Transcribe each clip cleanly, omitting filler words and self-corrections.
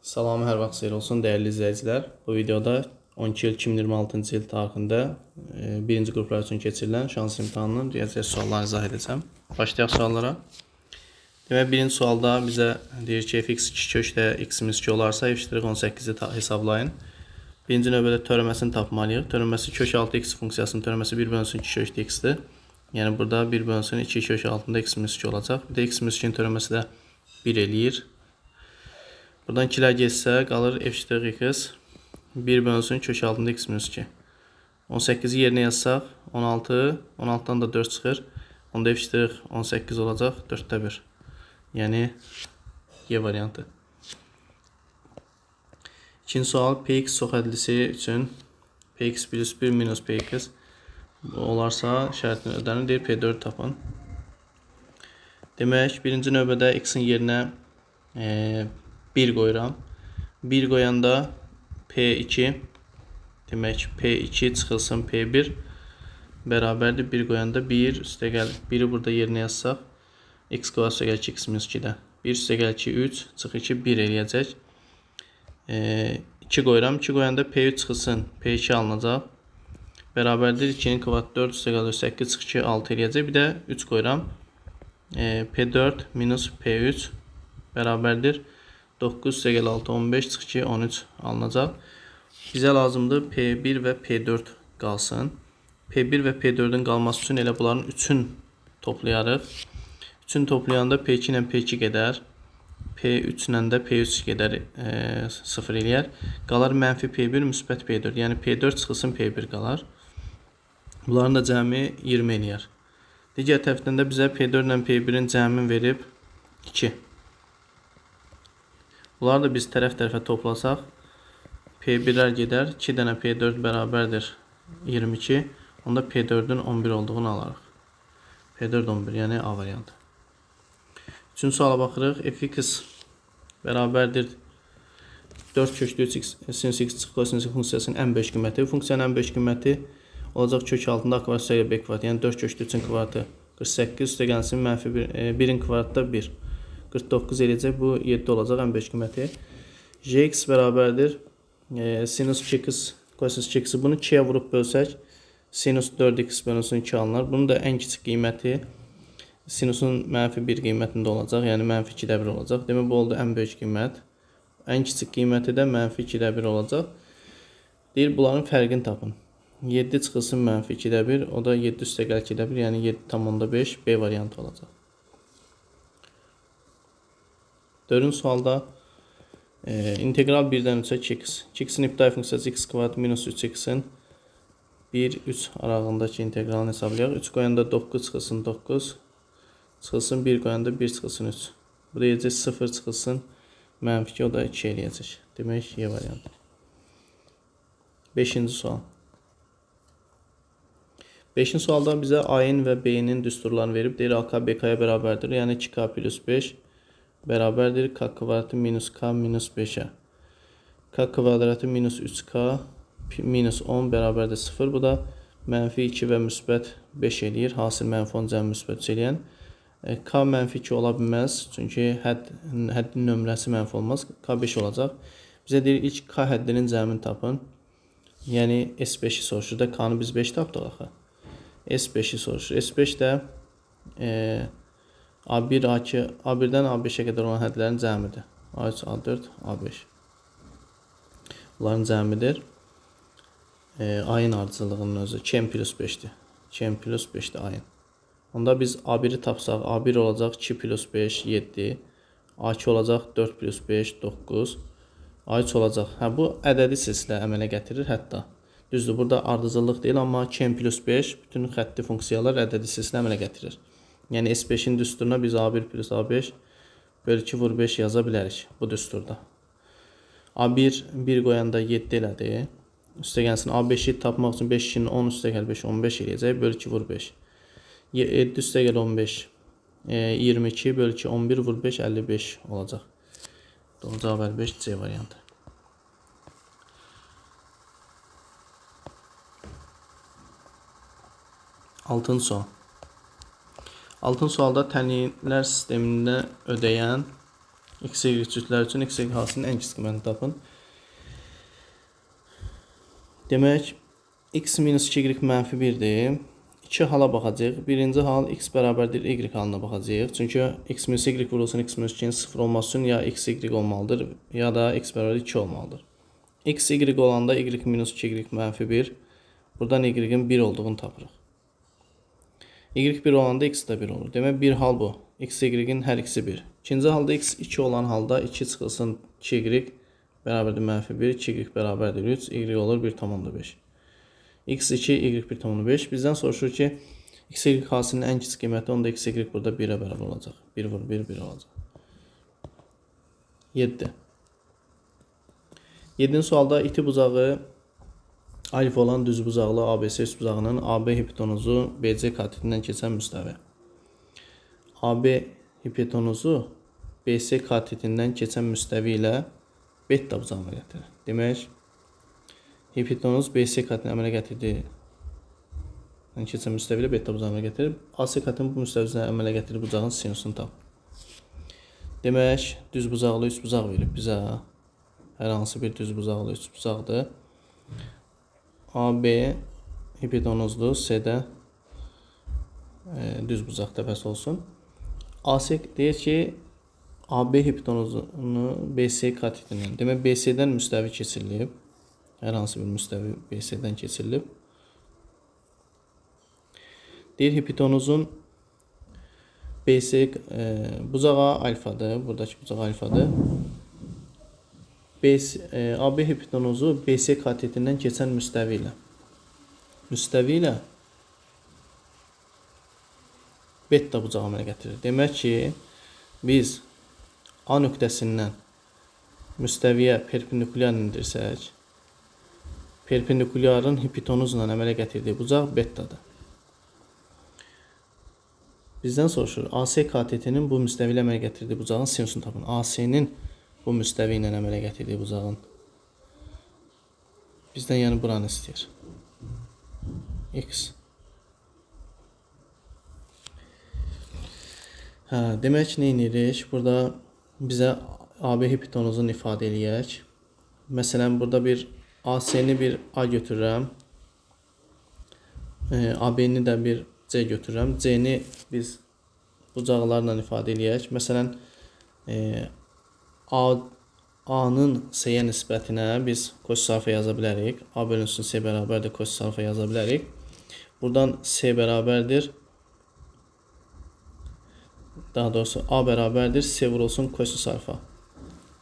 Salam, hər vaxt xeyir olsun dəyərli izləyicilər. Bu videoda 12 iyul 2026-cı il tarixində birinci qruplar üçün keçirilən şans imtahanının riyaziyyat suallarını izah edəcəm. Başlayaq suallara. Demək, birinci sualda bizə deyir ki, fx 2 kökdə x-imiz 2 olarsa, f'18-i hesablayın. Birinci növbədə törəməsini tapmalıyıq. Törəməsi kök 6 x funksiyasının törəməsi 1 bölünsün 2 kökdə x-dir. Yəni burada 1 bölünsün 2 kök altında x-imiz 2 olacaq. Bir də x-imiz 2-nin törəməsi də 1 eləyir. Buradan 2-lər getsə qalır f' x 1 bölünsün kök altında x minus 2. 18-i yerinə yazsaq 16, 16-dan da 4 çıxır. Onda f' 18 olacaq 4-də 1. Yəni Y variantı. İkinci sual px çox hədlisi üçün px plus 1 minus px olarsa şərtini ödənir. Deyir P4 tapın. Demək, birinci növbədə x-in yerinə 1 qoyuram. 1 qoyanda P2, demək P2 çıxılsın P1 bərabərdir. 1 qoyanda 1 üstəgəl 1-i burada yerinə yazsaq x kvadrat üstəgəl 2x minus 2-də 1 üstəgəl 2 3 çıx 2 1 eləyəcək. 2 qoyuram. 2 qoyanda P3 çıxılsın P2 alınacaq. Bərabərdir 2-nin kvadrat 4 üstəgəl 8 çıx 2 6 eləyəcək. Bir də 3 qoyuram. P4 minus P3 bərabərdir 9 üstəgəl 6 15 çıx 2 13 alınacaq. Bizə lazımdır P1 və P4 qalsın. P1 və P4-ün qalması üçün elə bunların 3-ün toplayarıq. 3-ün toplayanda P2 ilə P2 gedər. P3 ilə də P3 gedər, 0 eləyər. Qalar mənfi P1 müsbət P4. Yəni P4 çıxılsın P1 qalar. Bunların da cəmi 20 eləyər. Digər tərəfdən də bizə P4 ilə P1-in cəmini verib 2. Bunları da biz tərəf-tərəfə toplasaq P1-lər gedər. 2 dənə P4 bərabərdir 22. Onda P4-ün 11 olduğunu alarıq. P4 11, yəni A variantı. Üçüncü suala baxırıq. Fx bərabərdir 4 köklü 3x sinus x çıx kosinus funksiyasının ən böyük qiyməti. Funksiyanın ən böyük qiyməti olacaq kök altında a kvadrat üstəgəl b kvadrat. Yəni 4 köklü 3-ün kvadratı 48 üstəgəlsin mənfi 1-in kvadratı da 1. 49 eləyəcək. Bu 7 olacaq ən böyük qiyməti. Gx bərabərdir sinus 2x kosinus 2x. Bunu 2-yə vurub bölsək sinus 4x bölünsün 2 alınır. Bunun da ən kiçik qiyməti sinusun mənfi 1 qiymətində olacaq. Yəni mənfi 2-də 1 olacaq. Demək bu oldu ən böyük qiymət. Ən kiçik qiyməti də mənfi 2-də 1 olacaq. Deyir bunların fərqini tapın. 7 çıxılsın mənfi 2-də 1. O da 7 üstəgəl 2-də 1. Yəni 7,5 B variantı olacaq. Dördüncü sualda integral 1-dən 3-ə 2x. 2x-in ibtidai funksiyası x kvadrat minus 3x-in 1, 3 aralığındakı integralını hesablayaq. 3 qoyanda 9 çıxılsın 9, çıxılsın 1 qoyanda 1 çıxılsın 3. Bu da deyəcək 0 çıxılsın mənfi 2, o da 2 eləyəcək. Demək, Y variantı. Beşinci sual. Beşinci sualda bizə A-ın və B-nin düsturlarını verib. Deyir, AK BK-ya bərabərdir. Yəni 2K plus 5 bərabərdir K kvadratı minus K minus 5-ə. K kvadratı minus 3K minus 10 bərabərdir 0. Bu da mənfi 2 və müsbət 5 eləyir. Hasil mənfi 10 cəmi müsbət 3 eləyən. K mənfi 2 ola bilməz. Çünki həddin nömrəsi mənfi olmaz. K 5 olacaq. Bizə deyir ilk K həddinin cəmini tapın. Yəni S5-i soruşur da. K-nı biz 5 tapdıq axı. S5-i soruşur. S5 də A1, A2, A1-dən A5-ə qədər olan hədlərin cəmidir. A3, A4, A5. Bunların cəmidir. A-ın ardıcıllığının özü 2M plus 5-dir. 2M plus 5-dir A-ın. Onda biz A1-i tapsaq, A1 olacaq 2 plus 5, 7. A2 olacaq 4 plus 5, 9. A3 olacaq. Hə, bu ədədi silsilə əmələ gətirir hətta. Düzdür, burada ardıcıllıq deyil, amma 2M plus 5 bütün xətti funksiyalar ədədi silsilə əmələ gətirir. Yəni S5-in düsturuna biz A1 plus A5 bölü 2 vur 5 yaza bilərik bu düsturda. A1 1 qoyanda 7 elədi. Üstəgəlsin A5-i tapmaq üçün 5 2-nin 10 üstəgəl 5 15 eləyəcək. Bölü 2 vur 5. 7 üstəgəl 15 22 bölü 2 11 vur 5 55 olacaq. Doğru cavab 55 C variantı. Altıncı sual. Altıncı sualda tənliklər sistemində ödəyən X, Y cütləri üçün X, Y hasilinin ən kiçik qiymətini tapın. Demək, X minus 2Y mənfi 1-dir. İki hala baxacağıq. Birinci hal X bərabərdir Y halına baxacağıq. Çünki X minus Y vurulsun X minus 2-nin 0 olması üçün ya X, Y olmalıdır, ya da X bərabərdir 2 olmalıdır. X, Y olanda Y minus 2Y mənfi 1. Buradan Y-in 1 olduğunu tapırıq. Y 1 olanda X də 1 olur. Demək, bir hal bu. X, Y-in hər ikisi 1. İkinci halda X 2 olan halda 2 çıxılsın 2Y bərabərdir mənfi 1, 2Y bərabərdir 3, Y olur 1,5. X2, Y 1,5. Bizdən soruşur ki, X, Y hasilinin ən kiçik qiyməti, onda X, Y burada 1-ə bərabər olacaq. 1 vur 1, 1 olacaq. 7. 7-ci sualda iti bucağı alfa olan düz bucaqlı ABC üçbucağının AB hipotenuzu BC katetindən keçən müstəvi. AB hipotenuzu BC katetindən keçən müstəvi ilə beta bucağı əmələ gətirir. Demək, hipotenuz BC katetini əmələ gətirdiyi keçən müstəvi ilə beta bucağı əmələ gətirir. AC katetinin bu müstəvisini əmələ gətirdiyi bucağın sinusunu tap. Demək, düz bucaqlı üçbucaq verib bizə. Hər hansı bir düz bucaqlı üçbucaqdır. AB hipotenuzdur, C-də düz bucaq təpəsi olsun. AC deyir ki, AB hipotenuzunu BC katetindən, demək BC-dən müstəvi keçirilib. Hər hansı bir müstəvi BC-dən keçirilib. Deyir hipotenuzun BC bucağı alfadır. Buradakı bucaq alfadır. AB hipotenuzu BC katetindən keçən müstəvi ilə beta bucağı əmələ gətirir. Demək ki, biz A nöqtəsindən müstəviyə perpendikulyar indirsək, perpendikulyarın hipotenuzla əmələ gətirdiyi bucaq betadır. Bizdən soruşur, AC katetinin bu müstəvi ilə əmələ gətirdiyi bucağın sinusunu tapın. AC-nin bu müstəvi ilə əmələ gətirdiyi bucağın. Bizdən yəni buranı istəyir. X. Hə, demək ki, nə edirik? Burada bizə AB hipotenuzunu ifadə eləyək. Məsələn, burada bir AC-ni bir A götürürəm. AB-ni də bir C götürürəm. C-ni biz bucaqlarla ifadə eləyək. Məsələn, A-nın C-yə nisbətinə biz kosinus alfa yaza bilərik. A bölünsün C bərabərdir kosinus alfa yaza bilərik. Buradan C bərabərdir. Daha doğrusu A bərabərdir C vurulsun kosinus alfa.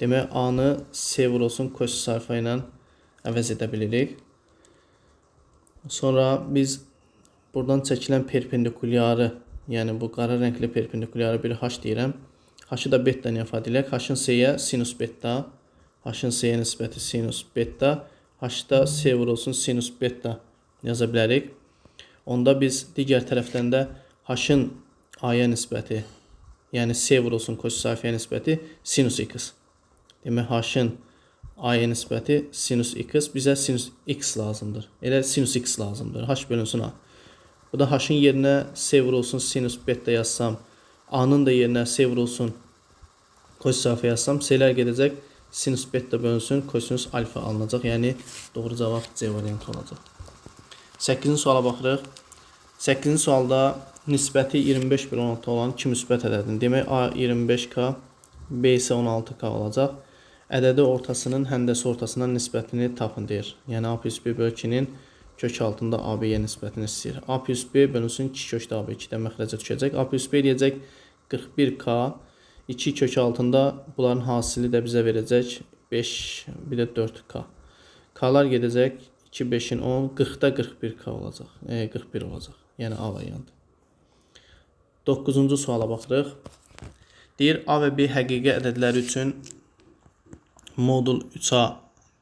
Demək, A-nı C vurulsun kosinus alfa ilə əvəz edə bilirik. Sonra biz buradan çəkilən perpendikulyarı, yəni bu qara rəngli perpendikulyarı bir H deyirəm. H-ı da beta ilə ifadə eləyək. H-ın C-yə sinus beta, H-ın C-yə nisbəti sinus beta, H-da C vurulsun sinus beta yaza bilərik. Onda biz digər tərəfdən də H-ın A-ya nisbəti, yəni C vurulsun kosinus alfaya nisbəti sinus x. Demək, H-ın A-ya nisbəti sinus x, bizə sinus x lazımdır. Elə sinus x lazımdır. H bölünsün A. Bu da H-ın yerinə C vurulsun sinus beta yazsam, A-nın da yerinə C vurulsun kosinus alfa yazsam, C-lər gedəcək, sinus beta bölünsün, kosinus alfa alınacaq. Yəni, doğru cavab C variantı olacaq. 8-ci suala baxırıq. 8-ci sualda nisbəti 25,16 olan iki müsbət ədədin. Demək, A 25K, B isə 16K olacaq. Ədədi ortasının həndəsi ortasından nisbətini tapın deyir. Yəni, A plus B bölü 2-nin kök altında AB-yə nisbətini istəyir. A plus B bölünsün 2 kökdə AB 2-dən məxrəcə düşəcək. A plus B deyəcək 41K, 2 kök altında bunların hasili də bizə verəcək 5, bir də 4K. K-lar gedəcək 2, 5-in 10, 40-da 41K olacaq. 41 olacaq. Yəni A variantı. 9-cu suala baxırıq. Deyir, A və B həqiqi ədədləri üçün modul 3A,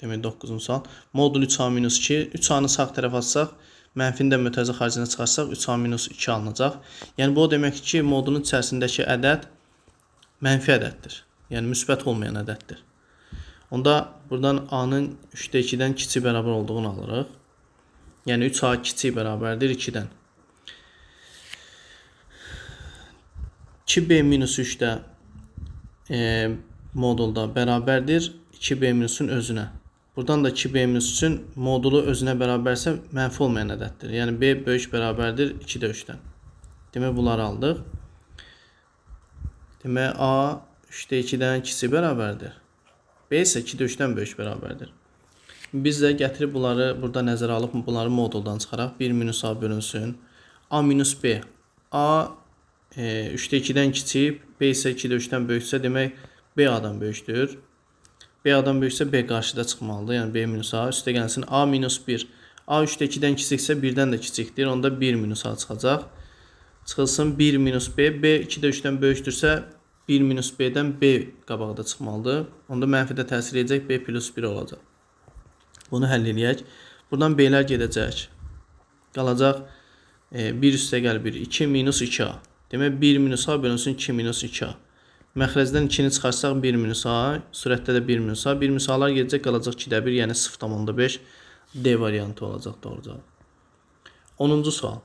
demək 9-cu sual, modul 3A minus 2, 3A-nı sağ tərəfə atsaq, mənfini də mötərizə xaricinə çıxarsaq, 3A minus 2 alınacaq. Yəni, bu o deməkdir ki, modulun içərisindəki ədəd mənfi ədəddir. Yəni, müsbət olmayan ədəddir. Onda buradan A-nın 3-də 2-dən kiçik bərabər olduğunu alırıq. Yəni, 3A kiçik bərabərdir 2-dən. 2B minus 3-də modulda bərabərdir 2B minusun özünə. Buradan da 2B minus 3-ün modulu özünə bərabərsə mənfi olmayan ədəddir. Yəni B böyük bərabərdir 2-də 3-dən. Demək bunları aldıq. Demək A 3-də 2-dən kiçik bərabərdir. B isə 2-də 3-dən böyük bərabərdir. Biz də gətirib bunları burada nəzərə alıb bunları moduldan çıxaraq 1 minus A bölünsün. A minus B. A 3-də 2-dən kiçik, B isə 2-də 3-dən böyüksə demək B A-dan böyükdür. B A-dan böyüksə B qarşıda çıxmalıdır. Yəni B minus A üstə gəlsin A minus 1. A 3-də 2-dən kiçiksə 1-dən də kiçikdir. Onda 1 minus A çıxacaq. Çıxılsın 1 minus B. B 2-də 3-dən böyükdürsə 1 minus B-dən B qabaqda çıxmalıdır. Onda mənfi də təsir edəcək. B plus 1 olacaq. Bunu həll eləyək. Buradan B-lər gedəcək. Qalacaq 1 üstə gəl 1. 2 minus 2A. Demək 1 minus A bölünsün 2 minus 2A. Məxrəcdən 2-ni çıxarsaq 1 minus A, sürətdə də 1 minus A. 1 minus A-lar gedəcək, qalacaq 2-də 1, yəni 0,5 D variantı olacaq doğru cavab. 10-cu sual.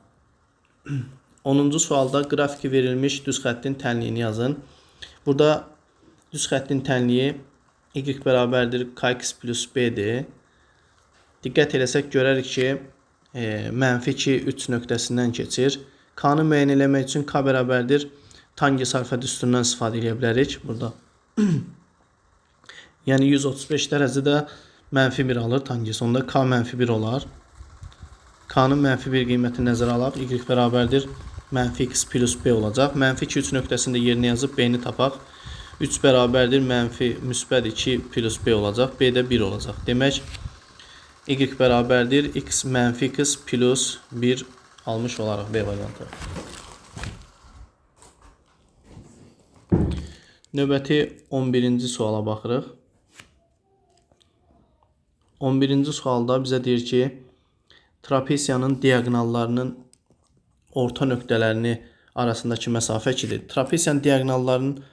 10-cu sualda qrafiki verilmiş düz xəttin tənliyini yazın. Burada düz xəttin tənliyi y bərabərdir kx plus b-dir. Diqqət eləsək görərik ki, mənfi 2, 3 nöqtəsindən keçir. K-nı müəyyən eləmək üçün k bərabərdir tangens alfa düsturundan istifadə edə bilərik burada. Yəni 135 dərəcədə mənfi 1 alır tangens. Onda k mənfi 1 olar. K-nın mənfi 1 qiymətini nəzərə alaq. Y bərabərdir mənfi x plus b olacaq. Mənfi 2, 3 nöqtəsini də yerinə yazıb b-ni tapaq. 3 bərabərdir mənfi müsbət 2 plus b olacaq. B də 1 olacaq. Demək y bərabərdir x mənfi x plus 1 almış olaraq B variantı. Növbəti 11-ci suala baxırıq. 11-ci sualda bizə deyir ki, trapesiyanın diaqonallarının orta nöqtələrini arasındakı məsafə 2-dir. Trapesiyanın diaqonallarının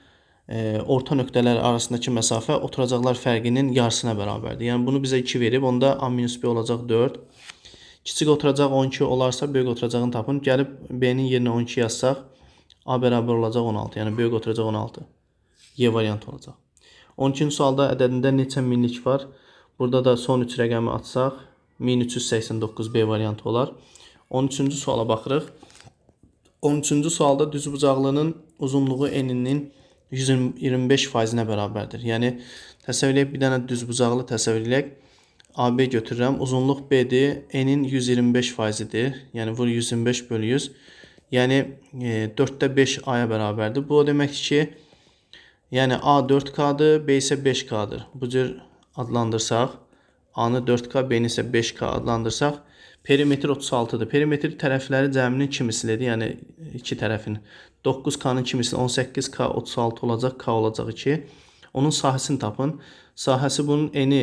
orta nöqtələri arasındakı məsafə oturacaqlar fərqinin yarısına bərabərdir. Yəni bunu bizə 2 verib, onda A minus B olacaq 4. Kiçik oturacaq 12 olarsa böyük oturacağını tapın. Gəlib B-nin yerinə 12 yazsaq, A bərabər olacaq 16. Yəni böyük oturacaq 16. Y variantı olacaq. 12-ci sualda ədədində neçə minlik var? Burada da son 3 rəqəmi atsaq 1389 B variantı olar. 13-cü suala baxırıq. 13-cü sualda düzbucaqlının uzunluğu eninin 125%-nə bərabərdir. Yəni təsəvvür eləyək, bir dənə düzbucaqlı təsəvvür eləyək. AB götürürəm. Uzunluq B-dir. Enin 125%-dir. Yəni vur 125 bölü 100. Yəni 4-də 5 A-ya bərabərdir. Bu o deməkdir ki, yəni A 4K-dır, B isə 5K-dır. Bu cür adlandırsaq, A-nı 4K, B-ni isə 5K adlandırsaq, perimetr 36-dır. Perimetr tərəfləri cəminin 2 mislidir, yəni iki tərəfin. 9K-nın 2 misli 18K 36 olacaq, K olacaq 2. Onun sahəsini tapın. Sahəsi bunun eni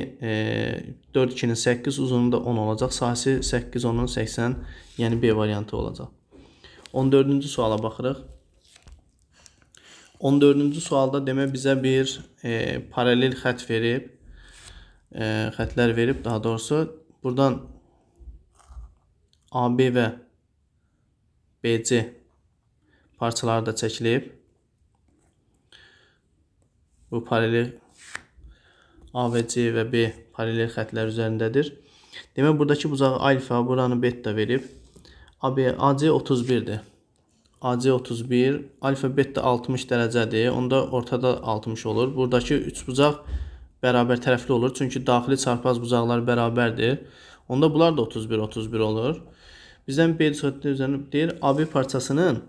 4, 2-nin 8, uzunluğu da 10 olacaq. Sahəsi 8, 10-un 80, yəni B variantı olacaq. 14-cü suala baxırıq. 14-cü sualda demək bizə bir paralel xətt verib, xətlər verib daha doğrusu. Buradan AB və BC parçaları da çəkilib. Bu paralel A və C və B paralel xətlər üzərindədir. Demək buradakı bucağı alfa, buranı beta verib. AB, AC 31-dir. AC 31, alfa beta 60 dərəcədir. Onda ortada 60 olur. Buradakı üç bucaq bərabər tərəfli olur. Çünki daxili çarpaz bucaqlar bərabərdir. Onda bunlar da 31, 31 olur. Bizdən B düz xətti üzərində deyir, AB parçasının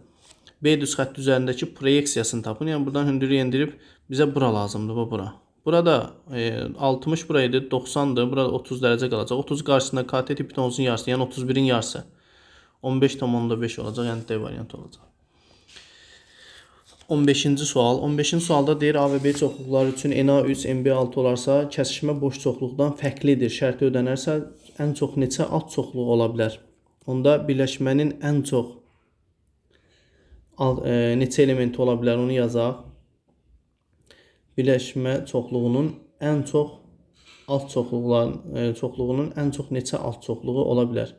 B düz xətti üzərindəki proyeksiyasını tapın. Yəni buradan hündürlüyü endirib bizə bura lazımdır, bu bura. Burada 60 buraydı, 90-dır. Burada 30 dərəcə qalacaq. 30 qarşısında KT hipotenuzun yarısı, yəni 31-in yarısı. 15,5 olacaq, yəni D variantı olacaq. 15-ci sual. 15-ci sualda deyir A və B çoxluqları üçün NA3, NB6 olarsa, kəsişmə boş çoxluqdan fərqlidir. Şərti ödənərsə, ən çox neçə alt çoxluğu ola bilər? Onda birləşmənin ən çox neçə elementi ola bilər, onu yazaq. Birləşmə çoxluğunun ən çox alt çoxluqların çoxluğunun ən çox neçə alt çoxluğu ola bilər?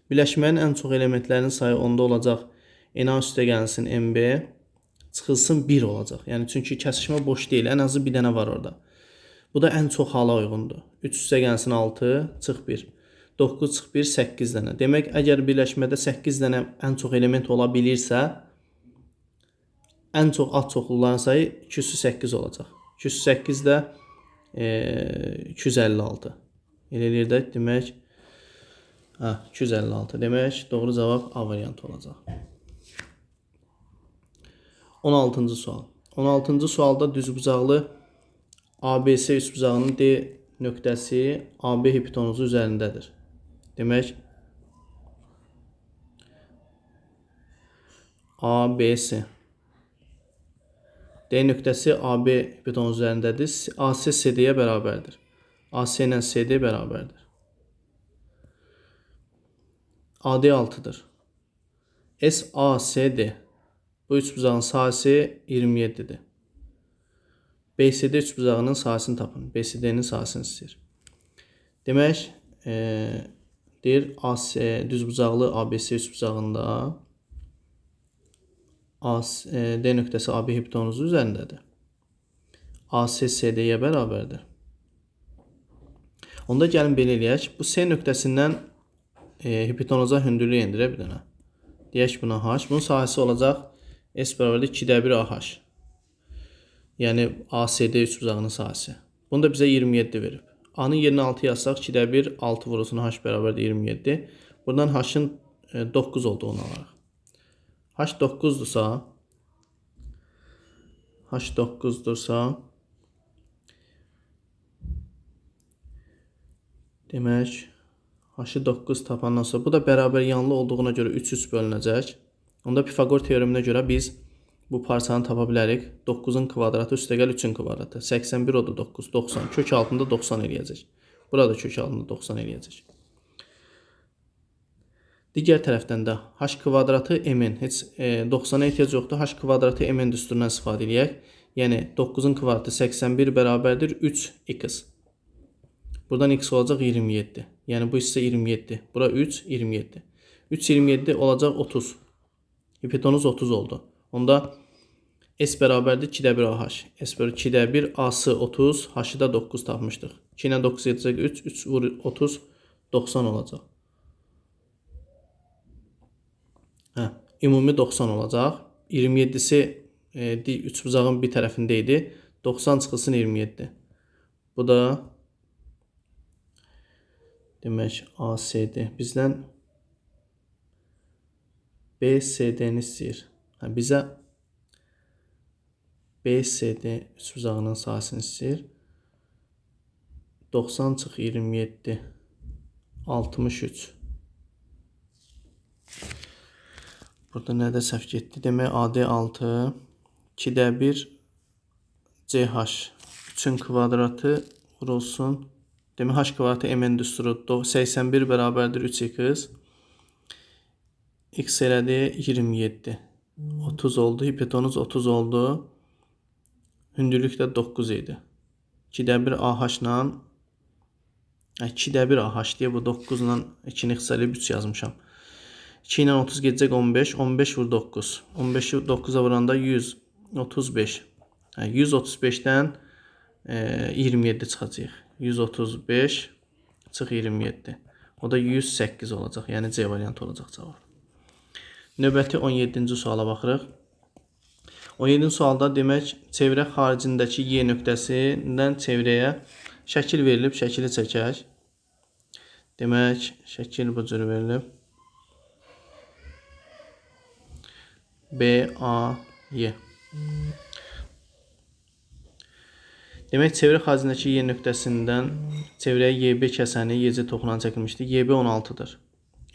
Birləşmənin ən çox elementlərinin sayı onda olacaq. NA üstə gəlsin MB. Çıxılsın 1 olacaq. Yəni, çünki kəsişmə boş deyil. Ən azı bir dənə var orada. Bu da ən çox hala uyğundur. 3 üstə gəlsin 6, çıx 1. 9 çıx 1, 8 dənə. Demək, əgər birləşmədə 8 dənə ən çox element ola bilirsə, ən çox ad çoxluqların sayı 208 olacaq. 208 də 256. Elə eləyir də, demək, 256. Demək, doğru cavab A variantı olacaq. 16-cı sual. 16-cı sualda düzbucaqlı ABC üçbucağının D nöqtəsi AB hipotenuzu üzərindədir. Demək, ABC. D nöqtəsi AB hipotenuzu üzərindədir. AC CD-yə bərabərdir. AC ilə CD bərabərdir. AD 6-dır. SACD. Bu üçbucağın sahəsi 27-dir. BCD üçbucağının sahəsini tapın. BCD-nin sahəsini istəyir. Demək, deyir, AC, düzbucaqlı ABC üçbucağında D nöqtəsi AB hipotenuzu üzərindədir. AC CD-yə bərabərdir. Onda gəlin belə eləyək. Bu C nöqtəsindən hipotenuza hündürlük endirək bir dənə. Deyək buna H. Bunun sahəsi olacaq S bərabərdir 2-də 1 AH. Yəni ACD üçbucağının sahəsi. Bunu da bizə 27 verib. A-nın yerinə 6 yazsaq 2-də 1 6 vurulsun H bərabərdir 27. Buradan H-ın 9 olduğunu alarıq. H 9-dursa H 9-dursa demək H-ı 9 tapandan sonra bu da bərabər yanlı olduğuna görə 3-3 bölünəcək. Onda Pifaqor teoreminə görə biz bu parçanı tapa bilərik. 9-un kvadratı üstəgəl 3-ün kvadratı. 81 o da 9, 90. Kök altında 90 eləyəcək. Burada kök altında 90 eləyəcək. Digər tərəfdən də h kvadratı m-in. Heç 90-a ehtiyac yoxdur. H kvadratı m-in düsturundan istifadə eləyək. Yəni 9-un kvadratı 81 bərabərdir 3x. Buradan x olacaq 27. Yəni bu hissə 27. Bura 3, 27. 3, 27 olacaq 30. Hipotenuz 30 oldu. Onda S bərabərdir 2-də 1 AH. S bərabər 2-də 1 A-sı 30, H-ı da 9 tapmışdıq. 2 ilə 9 edəcək 3, 3 vur 30, 90 olacaq. Hə, ümumi 90 olacaq. 27-si üçbucağın bir tərəfində idi. 90 çıxılsın 27. Bu da demək ACD. Bizdən BCD-ni istəyir. Hə, bizə BCD üçbucağının sahəsini istəyir. 90 çıx 27 63. Burada nədə səhv getdi? Demək AD 6 2-də 1 CH 3-ün kvadratı vurulsun. Demək H kvadratı M-in düsturu 81 bərabərdir 3x. X elədi 27. 30 oldu. Hipotenuz 30 oldu. Hündürlük də 9 idi. 2-də 1 AH ilə 2-də 1 AH deyə bu 9 ilə 2-ni ixtisar edib 3 yazmışam. 2 ilə 30 gedəcək 15. 15 vur 9. 15-i 9-a vuranda 135. 135-dən 27 çıxacaq. 135 çıx 27. O da 108 olacaq. Yəni C variantı olacaq cavab. Növbəti 17-ci suala baxırıq. 17-ci sualda demək çevrə xaricindəki Y nöqtəsindən çevrəyə şəkil verilib, şəkili çəkək. Demək, şəkil bu cür verilib. B, A, Y. Demək, çevrə xaricindəki Y nöqtəsindən çevrəyə YB kəsəni YC toxunan çəkilmişdir. YB 16-dır.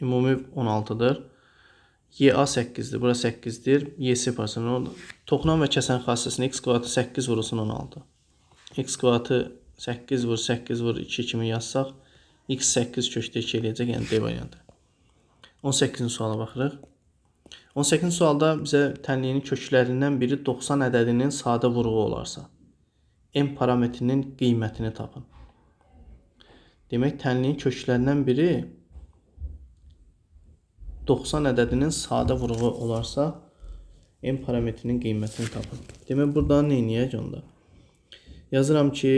Ümumi 16-dır. YA 8-dir. Bura 8-dir. YC parçasını toxunan və kəsən xassəsini x kvadratı 8 vurulsun 16. X kvadratı 8 vur 8 vur 2 kimi yazsaq x 8 kökdə 2 eləyəcək. Yəni D variantı. 18-ci suala baxırıq. 18-ci sualda bizə tənliyinin köklərindən biri 90 ədədinin sadə vuruğu olarsa, m parametrinin qiymətini tapın. Demək, tənliyin köklərindən biri 90 ədədinin sadə vuruğu olarsa, M parametrinin qiymətini tapın. Demək, buradan nə eləyək onda? Yazıram ki,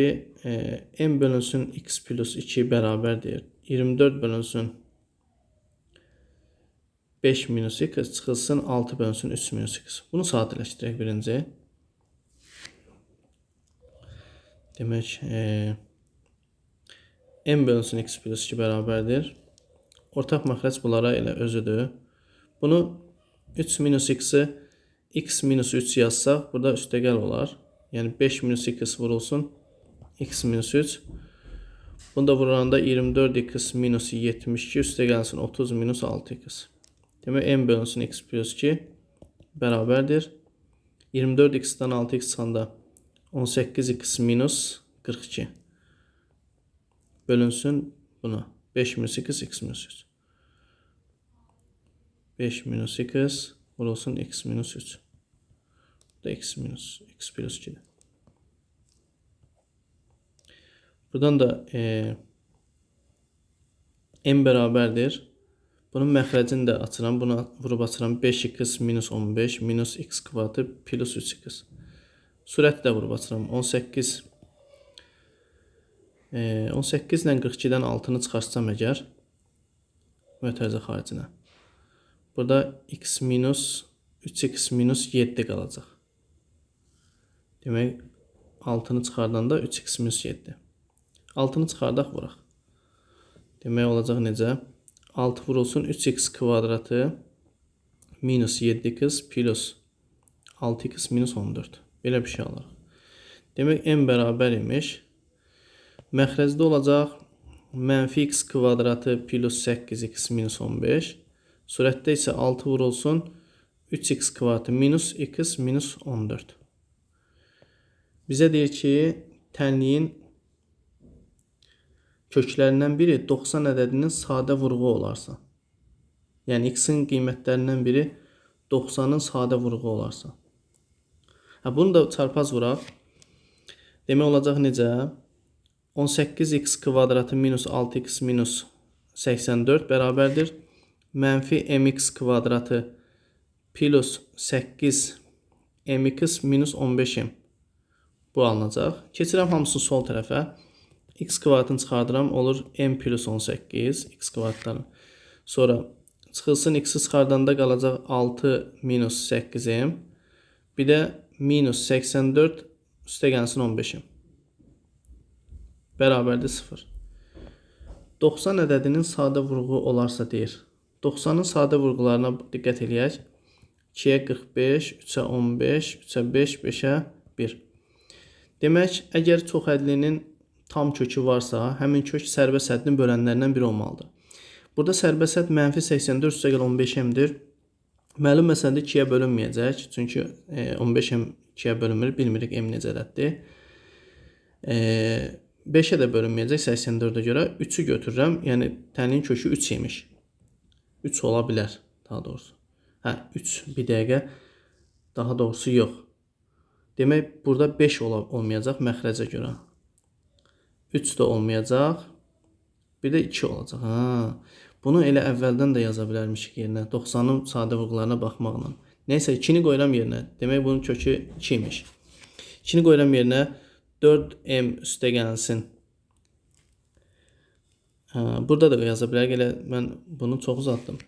m bölünsün x plus 2 bərabərdir. 24 bölünsün 5 minus x çıxılsın 6 bölünsün 3 minus x. Bunu sadələşdirək birinci. Demək, m bölünsün x plus 2 bərabərdir. Ortaq məxrəc bunlara elə özüdür. Bunu 3 minus x-i x minus 3 yazsaq, burada üstəgəl olar. Yəni 5 minus x vurulsun x minus 3. Bunu da vuranda 24x minus 72 üstəgəlsin 30 minus 6x. Demək, m bölünsün x plus 2 bərabərdir. 24x-dən 6x çıxanda 18x minus 42 bölünsün buna. 5 minus x, x minus 3. 5 minus x vurulsun x minus 3. Bu da x minus x plus 2'dir. Buradan da m bərabərdir. Bunun məxrəcini də açıram. Buna vurub açıram. 5x minus 15 minus x kvadratı plus 3x. Sürəti də vurub açıram. 18 18 ilə 42-dən 6-nı çıxartsam əgər mötərizə xaricinə. Burada x minus 3x minus 7 qalacaq. Demək, 6-nı çıxardanda 3x minus 7. 6-nı çıxardaq, vuraq. Demək, olacaq necə? 6 vurulsun 3x kvadratı minus 7x plus 6x minus 14. Belə bir şey alırıq. Demək, m bərabər imiş. Məxrəcdə olacaq mənfi x kvadratı plus 8x minus 15. Surətdə isə 6 vurulsun 3x kvadratı minus x minus 14. Bizə deyir ki, tənliyin köklərindən biri 90 ədədinin sadə vurğu olarsa. Yəni, x-in qiymətlərindən biri 90-ın sadə vurğu olarsa. Hə, bunu da çarpaz vuraq. Demək olacaq necə? 18x kvadratı minus 6x minus 84 bərabərdir. Mənfi mx kvadratı plus 8 mx minus 15m. Bu alınacaq. Keçirəm hamısını sol tərəfə. X kvadratını çıxardıram, olur m plus 18 x kvadratları. Sonra çıxılsın x-i çıxardanda qalacaq 6 minus 8m. Bir də minus 84 üstə gəlsin 15m. Bərabərdir 0. 90 ədədinin sadə vurğu olarsa deyir. 90-ın sadə vurğularına diqqət eləyək. 2-yə 45, 3-ə 15, 3-ə 5, 5-ə 1. Demək, əgər çox ədlinin tam kökü varsa, həmin kök sərbəst həddinin bölənlərindən biri olmalıdır. Burada sərbəst hədd mənfi 84 üstəgəl 15m-dir. Məlum məsələdə 2-yə bölünməyəcək. Çünki 15m 2-yə bölünmür. Bilmirik m necə ədəddir. 5-ə də bölünməyəcək 84-ə görə. 3-ü götürürəm. Yəni, tənliyin kökü 3 imiş. 3 ola bilər, daha doğrusu. Hə, 3 bir dəqiqə. Daha doğrusu yox. Demək, burada 5 olmayacaq məxrəcə görə. 3 də olmayacaq. Bir də 2 olacaq. Ha. Bunu elə əvvəldən də yaza bilərmişik yerinə. 90-ın sadə vurğularına baxmaqla. Neysə, 2-ni qoyuram yerinə. Demək, bunun kökü 2 imiş. 2-ni qoyuram yerinə. 4m üstə gəlsin. Hə, burada da yaza bilərik. Elə mən bunu çox uzatdım.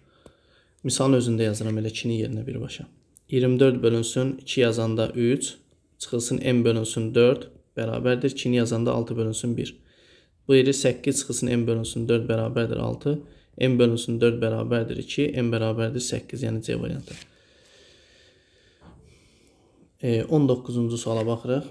Misalın özündə yazıram elə 2-ni yerinə birbaşa. 24 bölünsün 2 yazanda 3. Çıxılsın m bölünsün 4. Bərabərdir. 2-ni yazanda 6 bölünsün 1. Bu yeri 8 çıxılsın m bölünsün 4 bərabərdir 6. M bölünsün 4 bərabərdir 2. M bərabərdir 8. Yəni C variantı. 19-cu suala baxırıq.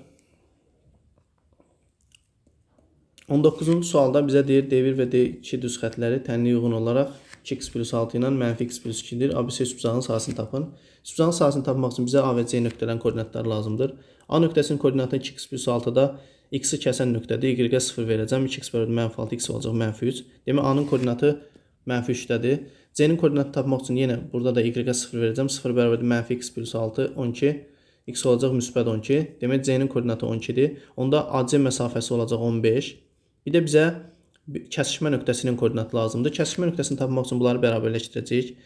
19-cu sualda bizə deyir D1 və D2 düz xətləri tənliyə uyğun olaraq 2x plus 6 ilə mənfi x plus 2-dir. ABC üçbucağın sahəsini tapın. Üçbucağın sahəsini tapmaq üçün bizə A və C nöqtələrin koordinatları lazımdır. A nöqtəsinin koordinatı 2x plus 6-da x-i kəsən nöqtədir. Y-ə 0 verəcəm. 2x bərabər mənfi 6, x olacaq mənfi 3. Demək, A-nın koordinatı mənfi 3-dədir. C-nin koordinatını tapmaq üçün yenə burada da y-ə 0 verəcəm. 0 bərabərdir mənfi x plus 6, 12. X olacaq müsbət 12. Demək, C-nin koordinatı 12-dir. Onda AC məsafəsi olacaq 15. Bir də bizə kəsişmə nöqtəsinin koordinatı lazımdır. Kəsişmə nöqtəsini tapmaq üçün bunları bərabərləşdirəcəyik.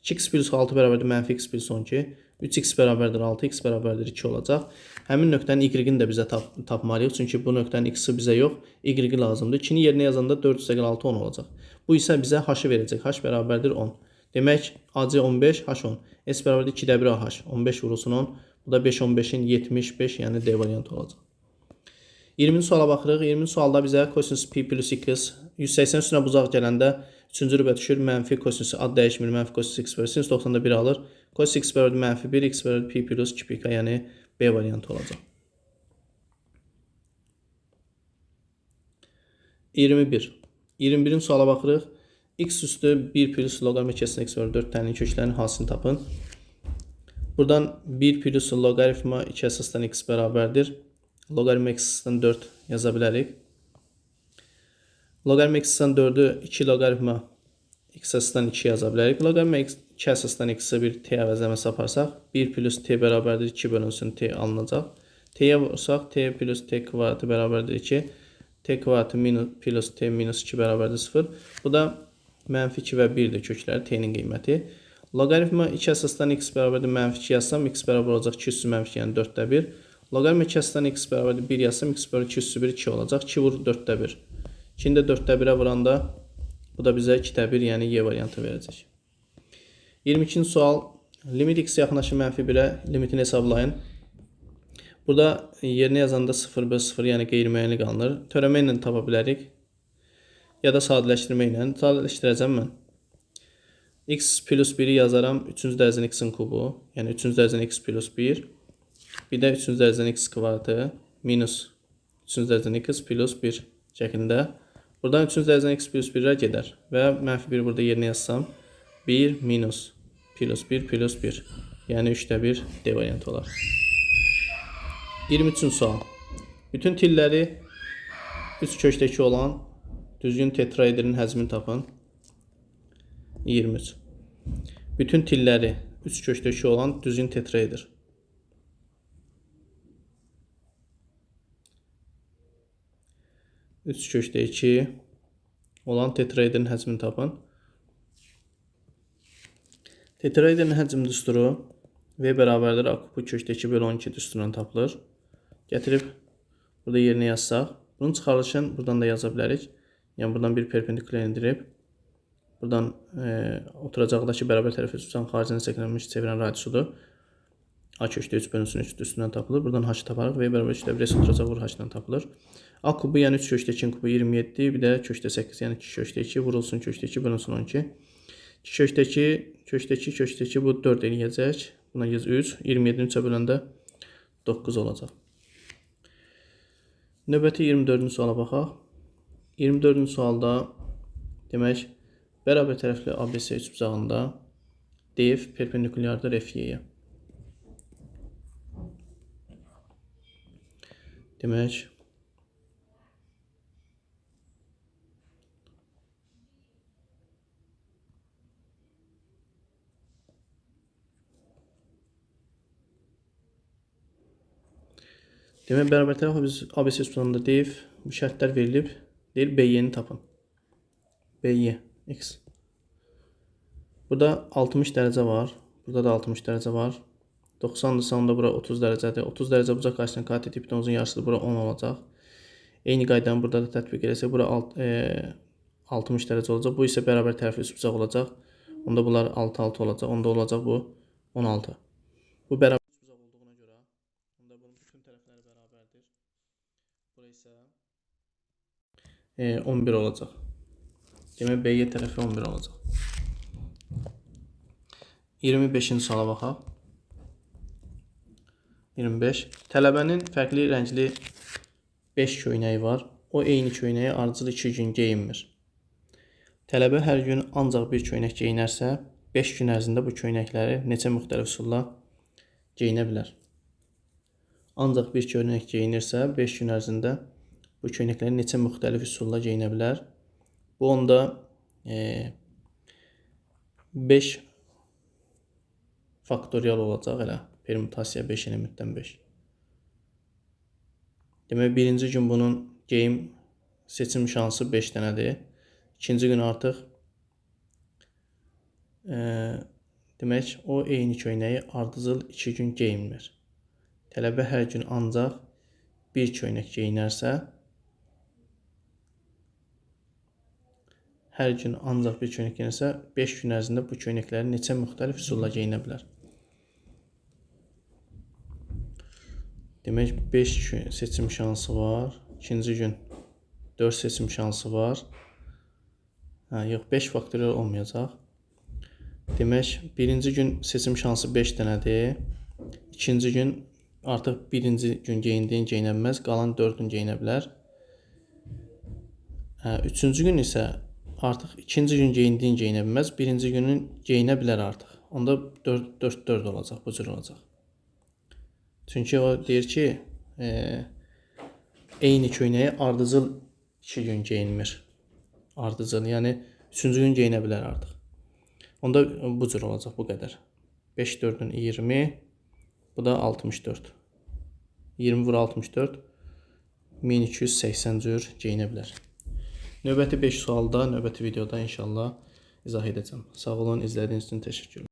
2x plus 6 bərabərdir mənfi x plus 12. 3x bərabərdir 6, x bərabərdir 2 olacaq. Həmin nöqtənin y-ini də bizə tapmalıyıq. Çünki bu nöqtənin x-i bizə yox, y-i lazımdır. 2-ni yerinə yazanda 4 + 6 10 olacaq. Bu isə bizə h-ı verəcək. H bərabərdir 10. Demək, AC 15, H 10. S bərabərdir 2-də 1 AH. 15 vurulsun 10. Bu da 5 15-in 75, yəni D variantı olacaq. 20-ci suala baxırıq. 20-ci sualda bizə kosinus pi plus x 180 üstünə bucaq gələndə 3-cü rübə düşür. Mənfi kosinus ad dəyişmir. Mənfi kosinus x bərabər sinus 90-da 1 alır. Kosinus x bərabər mənfi 1, x bərabər pi plus 2 pi k, yəni B variantı olacaq. 21. 21-ci suala baxırıq. X üstü 1 plus loqaritma kesin x bərabər 4 təninin köklərinin hansını tapın. Buradan 1 plus loqaritma 2 əsasdan x bərabərdir. Loqaritma x-dən 4 yaza bilərik. Loqaritma x-dən 4-ü 2 loqaritma x əsasdan 2 yaza bilərik. Loqaritma 2 əsasdan x-i bir t əvəzləməsi aparsaq, 1 plus t bərabərdir 2 bölünsün t alınacaq. T-yə vursaq, t plus t kvadratı bərabərdir 2. T kvadratı minus, plus t minus 2 bərabərdir 0. Bu da mənfi 2 və 1-dir kökləri t-nin qiyməti. Loqaritma 2 əsasdan x bərabərdir mənfi 2 yazsam, x bərabər olacaq 2 üstü mənfi 2, yəni 4-də 1. Loqaritma 2 əsasdan x bərabərdir 1 yazsam, x bərabər 2 üstü 1, 2 olacaq. 2 vur 4-də 1. 2-ni də 4-də 1-ə vuranda bu da bizə 2-də 1, yəni Y variantı verəcək. 22-ci sual. Limit x yaxınlaşır mənfi 1-ə, limitini hesablayın. Burada yerinə yazanda 0 böl 0, yəni qeyri-müəyyənlik alınır. Törəmə ilə tapa bilərik. Ya da sadələşdirmə ilə. Sadələşdirəcəm mən. X plus 1-i yazaram 3-cü dərəcənin x-in kubu. Yəni 3-cü dərəcənin x plus 1. Bir də 3-cü dərəcənin x kvadratı minus 3-cü dərəcənin x plus 1 şəklində. Buradan 3-cü dərəcənin x plus 1-ə gedər. Və mənfi 1 burada yerinə yazsam 1 minus plus 1 plus 1. Yəni 3-də 1 D variantı olar. 23-cü sual. Bütün tilləri 3 kökdəki olan düzgün tetraedrin həcmini tapın. 23. Bütün tilləri 3 kökdəki olan düzgün tetraedr. Üç kökdə 2 olan tetraedrin həcmini tapın. Tetraedrin həcm düsturu V bərabərdir A kubu kökdə 2 bölü 12 düsturundan tapılır. Gətirib burada yerinə yazsaq, bunun çıxarılışını buradan da yaza bilərik. Yəni buradan bir perpendikulyar indirib, buradan oturacaqdakı bərabər tərəfi üçbucağın xaricində çəkilmiş çevirən radiusudur. A kökdə 3 bölünsün 3 üstündən tapılır. Buradan h taparıq. V bərabər 3-də 1 S oturacaq vur h-dan tapılır. A kubu, yəni 3 kökdə 2-nin kubu 27, bir də kökdə 8, yəni 2 kökdə 2 vurulsun kökdə 2 bölünsün 12. 2 kökdə 2, kökdə 2, kökdə 2 bu 4 eləyəcək. Buna yaz 3, 27-ni 3-ə böləndə 9 olacaq. Növbəti 24-cü suala baxaq. 24-cü sualda demək, bərabər tərəfli ABC üçbucağında DF perpendikulyardır FY-yə. Demək, bərabər tərəfli biz ABC üçbucağında DF bu şərtlər verilib. Deyir, BY-ni tapın. BY, X. Burada 60 dərəcə var. Burada da 60 dərəcə var. 90-dırsa onda bura 30 dərəcədir. 30 dərəcə bucaq qarşısından KT hipotenuzun yarısıdır. Bura 10 olacaq. Eyni qaydanı burada da tətbiq eləsək, bura 60 dərəcə olacaq. Bu isə bərabər tərəfli üçbucaq olacaq. Onda bunlar 6, 6 olacaq. Onda olacaq bu 16. Bu bərabər üçbucaq olduğuna görə onda bunun bütün tərəfləri bərabərdir. Bura isə 11 olacaq. Demək, BY tərəfi 11 olacaq. 25-ci suala baxaq. 25. Tələbənin fərqli rəngli 5 köynəyi var. O eyni köynəyi ardıcıl 2 gün geyinmir. Tələbə hər gün ancaq bir köynək geyinərsə, 5 gün ərzində bu köynəkləri neçə müxtəlif üsulla geyinə bilər? Ancaq bir köynək geyinirsə, 5 gün ərzində bu köynəkləri neçə müxtəlif üsulla geyinə bilər? Bu onda 5 faktorial olacaq elə. Permutasiya 5 elementdən 5. Demək, birinci gün bunun geyim seçim şansı 5 dənədir. İkinci gün artıq Demək, o eyni köynəyi ardıcıl 2 gün geyinmir. Tələbə hər gün ancaq bir köynək geyinərsə, hər gün ancaq bir köynək geyinərsə, 5 gün ərzində bu köynəkləri neçə müxtəlif üsulla geyinə bilər? Demək, 5 seçim şansı var. İkinci gün 4 seçim şansı var. Hə, yox, 5 faktorial olmayacaq. Demək, birinci gün seçim şansı 5 dənədir. İkinci gün artıq birinci gün geyindiyin geyinə bilməz, qalan 4-ün geyinə bilər. Hə, üçüncü gün isə artıq ikinci gün geyindiyin geyinə bilməz, birinci günün geyinə bilər artıq. Onda 4, 4, 4 olacaq, bu cür olacaq. Çünki o deyir ki, eyni köynəyi ardıcıl 2 gün geyinmir. Ardıcıl, yəni üçüncü gün geyinə bilər artıq. Onda bu cür olacaq, bu qədər. 5, 4-ün 20, bu da 64. 20 vur 64, 1280 cür geyinə bilər. Növbəti 5 sualda, növbəti videoda inşallah izah edəcəm. Sağ olun, izlədiyiniz üçün təşəkkürlər.